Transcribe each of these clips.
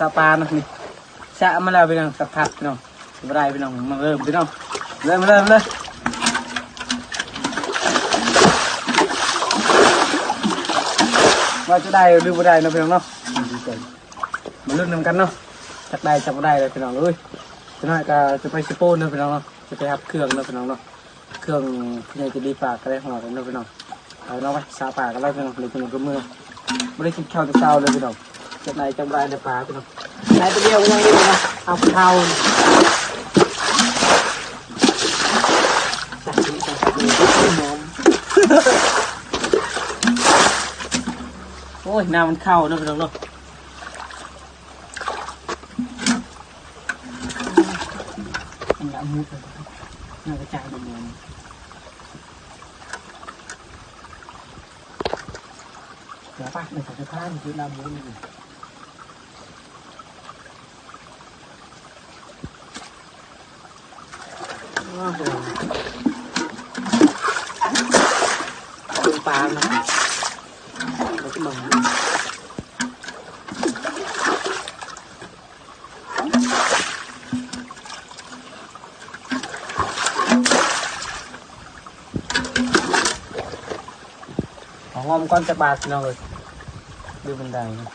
ສະປາເນາະ ນີ້ ສະມາແລ້ວພີ່ນ້ອງ ສະພັດພີ່ນ້ອງ ບໍ່ໄດ້ພີ່ນ້ອງ ມາເລີ່ມພີ່ນ້ອງ ເລີ່ມ ເລີ່ມເລີຍ ວ່າຈະໄດ້ຫຼືບໍ່ໄດ້ເນາະພີ່ນ້ອງເນາະ ມາລຸ້ນນຳກັນເນາະ ຈັກໄດ້ຈັກບໍ່ໄດ້ເລີຍພີ່ນ້ອງເອີຍ ຈັກໜ້ອຍກໍຈະໄປສະໂປນເດີພີ່ນ້ອງເນາະ ຈະໄປຮັບເຄື່ອງເດີພີ່ນ້ອງເນາະ. ເຄື່ອງຜູ້ໃຫຍ່ໃຈດີຝາກກໍໄດ້ຮອດແລ້ວເນາະພີ່ນ້ອງ ເອົາເນາະ ໄປສາປາກັນແລ້ວພີ່ນ້ອງ ເລີຍຈະມາກັບມື ບໍ່ໄດ້ກິນເຂົ້າແຕ່ເຊົ້າເລີຍພີ່ນ້ອງ ຈັກໄດ້ຈັກບໍ່ໄດ້ແຕ່ປາພີ່ນ້ອງ ໄດ້ແຕ່ດຽວຍັງຢູ່ນະ ເອົາເຂົ້າ ໂອ້ຍ ນ້ຳມັນເຂົ້າເນາະພີ່ນ້ອງເນາະ. ອັນລະໝົດແລ້ວ ນ້ຳກະຈາຍໝົດແລ້ວ ເຫຼືອປະ ໃນສາຍສະພານຄືລຳໝົດນີ້ ອ້າວ ເບິ່ງປາເນາະ ເບິ່ງ ເອົາຫອມກ່ອນຈັກບາດພີ່ນ້ອງເອີຍ ຢູ່ບັນໄດນະ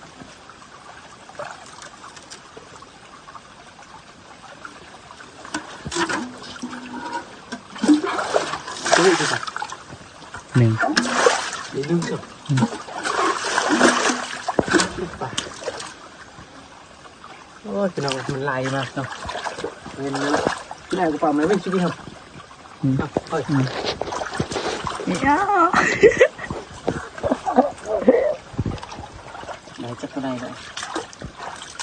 ໜຶ່ງ ໜຶ່ງ ໂອ້ຍ ພີ່ນ້ອງ ມັນໄຫຼມາເນາະ ເຫັນແລ້ວ ທີ່ແລກກໍປາມາເບິ່ງຊີວິດເຮົາ ອືມ ເອົາ ເອີຍ ອືມ ໄດ້ຈັກເທົ່າໃດແລ້ວ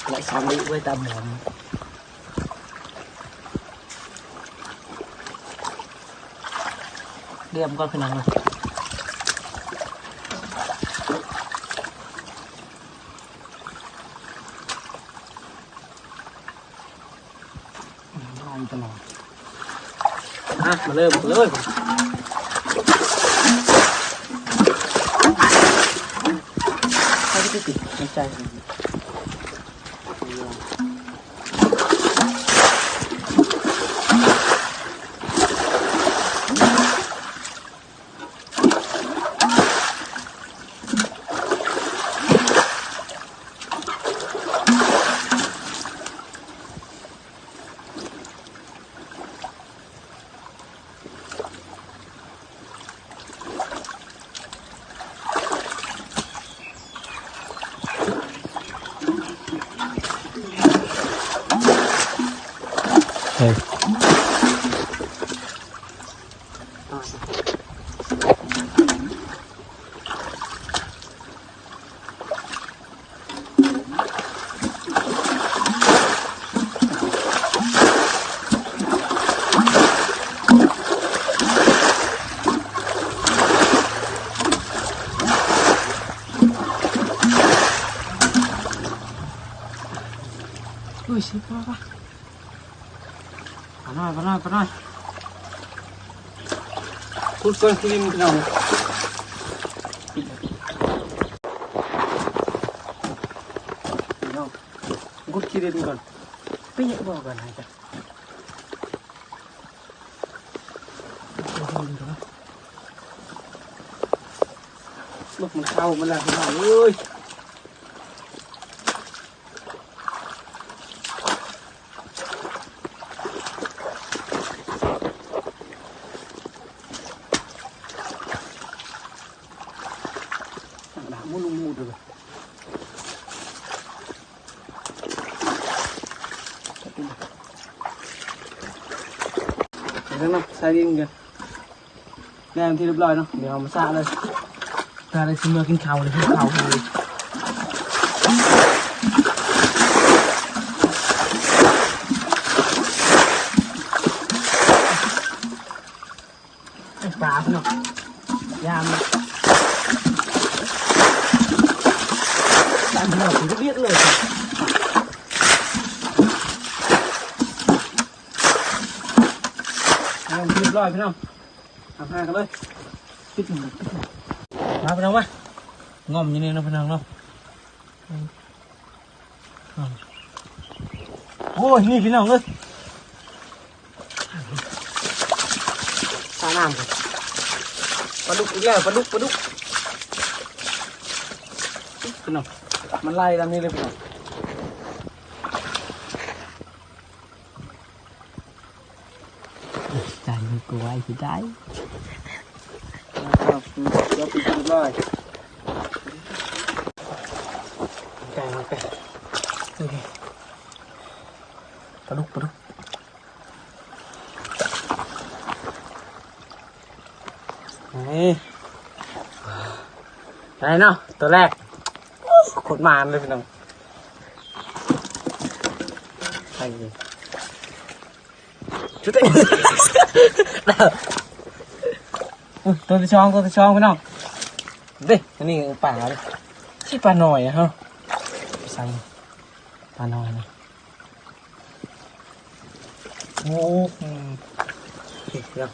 ໄດ້ສາມມື້ເວີ້ຍ ຕາມໝອນ ດຽມກ່ອນພີ່ນ້ອງເອີຍ ອືມ ລອງຕະຫຼອດ ມາ ມາເລີ່ມກັນເລີຍ ໃສ່ໄປຕິດໆ ໃນໃຈ ເອີ ໂອ້ຍ ຊິພໍວະ ປານ້ອຍ ປານ້ອຍ ປານ້ອຍ ຂຸດກ່ອນຄືລິມ ພີ່ນ້ອງ ພີ່ນ້ອງ ຂຸດຂີ້ດິນກ່ອນ ໄປເຮັດບໍ່ກ່ອນ ໃຫ້ຈ້ະ ລູກມັນເຂົ້າມາແລ້ວ ພີ່ນ້ອງເອີຍ. ໃສ່ດິນກັນ. ແລ້ວເປັນທີ່ຮຽບຮ້ອຍເນາະ ດຽວເຮົາມາສະເລີຍ ເວລາໄດ້ຊິເມືອກິນເຂົ້າເລີຍ ຫິວເຂົ້າເລີຍ ປາເນາະ ຍາມ ຍາມເຮົາຊິລຽກເລີຍ ຮຽບຮ້ອຍພີ່ນ້ອງ. ຫາກັນເລີຍ ມາພີ່ນ້ອງມາ ງ່ອມຢູ່ນີ້ເນາະພີ່ນ້ອງເນາະ ອືມ ໂອ້ຍ ນີ້ພີ່ນ້ອງເອີຍ ສານ້ຳ ປາດຸກອີກແລ້ວ ປາດຸກ ປາດຸກ ພີ່ນ້ອງ ມັນໄລ່ລຳນີ້ເລີຍພີ່ນ້ອງ. ໃຈມັນກວາຍຊິໄດ້ ເອົາໄປເລີຍ ໃຈມັນໄປ ປາດຸກ ປາດຸກ ນີ້ ໄດ້ເນາະ ຕົວແລກ ໂຄດໝານເລີຍພີ່ນ້ອງ ໃສ່ ຊຸດ ໂອ້ຍ ຕົວທີສອງ ຕົວທີສອງພີ່ນ້ອງ ເດ້ ອັນນີ້ປາເດ້ ຊິປານ້ອຍເຮົາ ໃສ່ປານ້ອຍນະ ໂອ້ ນີ້ພີ່ນ້ອງ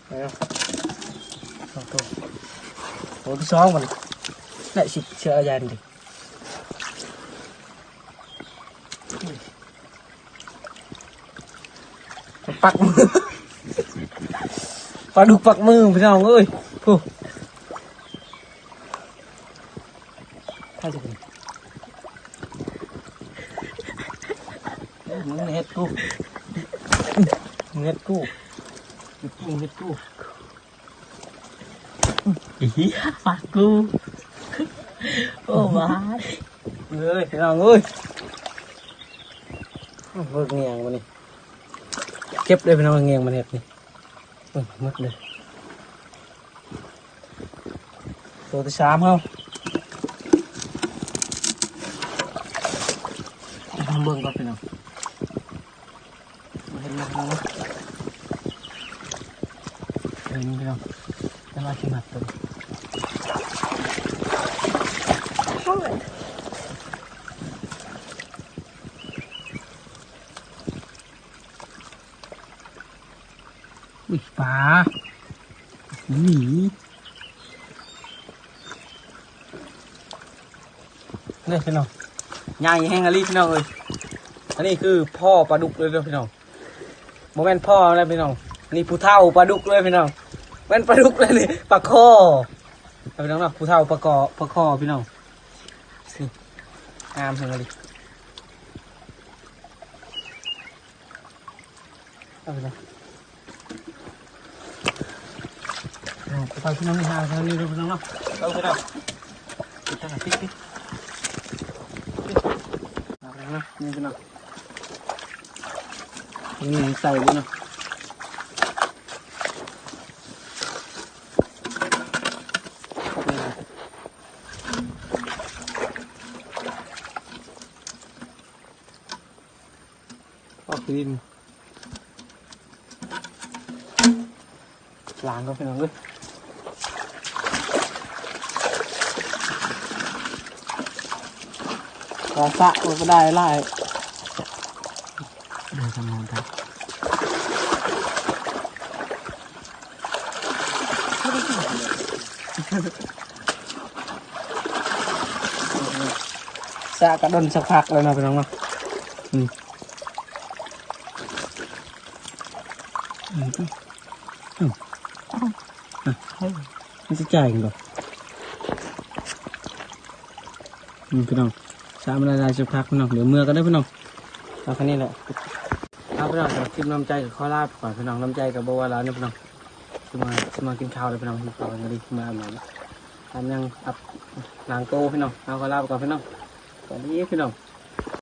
ເອົາ ສອງຕົວ ໂອ້ ຕົວທີສອງມັນ ໄດ້ສິ ເຊື່ອອາຈານເດ້. ປັກມື ປາດຸກປັກມືພີ່ນ້ອງເອີຍ ໂອ້ ມຶງເຮັດກູ ມຶງເຮັດກູ ມຶງເຮັດກູ. ອີ ປາກກູ ໂອ້ ວາຍ ເອີຍ ພີ່ນ້ອງເອີຍ ເບິ່ງແງງມັນນີ້ ເກັບເລີຍພີ່ນ້ອງ ແງງມັນເຮັດນີ້ ເບິ່ງໝົດເລີຍ ໂຕທີສາມເຮົາ ເບິ່ງກ່ອນພີ່ນ້ອງ. ເຫັນບໍ່ພີ່ນ້ອງ ເຫັນພີ່ນ້ອງ ແຕ່ວ່າຊິມັດຕົວ ອຸ້ຍ ປາ ໜີ ເດ້ພີ່ນ້ອງ ໃຫຍ່ແຮງອີ່ຫຼີພີ່ນ້ອງເອີຍ ອັນນີ້ຄືພໍ່ປາດຸກເລີຍເດີພີ່ນ້ອງ ບໍ່ແມ່ນພໍ່ແລ້ວພີ່ນ້ອງ ນີ້ຜູ້ເຖົ້າປາດຸກເລີຍພີ່ນ້ອງ ແມ່ນປາດຸກແລ້ວນີ້ ປາຄໍ່ ພີ່ນ້ອງເນາະ ຜູ້ເຖົ້າປາຄໍ່ ປາຄໍ່ພີ່ນ້ອງ ນີ້ ງາມແຮງອີ່ຫຼີ. ເອົາໄປເນາະ ເອົາໄປ ພີ່ນ້ອງ ນີ້ ຫາທາງນີ້ເດີພີ່ນ້ອງເນາະ ເອົາໄປເນາະ ປິດທາງ ປິດ ປິດ ເອົາໄປເນາະ ນີ້ພີ່ນ້ອງ ນີ້ໃສ່ເລີຍເນາະ ນີ້ນະ. ອອກດິນ ລ້າງກ່ອນພີ່ນ້ອງເອີຍ ວ່າສະມັນກໍໄດ້ຫຼາຍ ໄດ້ສຳນວນໄປ. ສະກະດົນສັກພັກແລ້ວເນາະພີ່ນ້ອງເນາະ ອືມ ອືມ ອືມ ອືມ ມັນຊິຈ່າຍກັນບໍ່ ອືມ ພີ່ນ້ອງ ສະມາໄດ້ສັກພັກພີ່ນ້ອງ ດຽວເມືອກັນເດີພີ່ນ້ອງ ເອົາແຄ່ນີ້ແຫຼະ. ເອົາພີ່ນ້ອງ ສຳລັບຄລິບນ້ຳໃຈກໍຂໍລາໄປກ່ອນພີ່ນ້ອງ ນ້ຳໃຈກໍບໍ່ວ່າຫຼາຍເນາະພີ່ນ້ອງ ຊິມາ ຊິມາກິນເຂົ້າແລ້ວພີ່ນ້ອງ ຫິວເຂົ້າ ກໍໄດ້ມາອາບນ້ຳ ອາບນ້ຳ ອາບ ລ້າງໂຕພີ່ນ້ອງ ເອົາ ຂໍລາໄປກ່ອນພີ່ນ້ອງ ສະບາຍດີພີ່ນ້ອງ.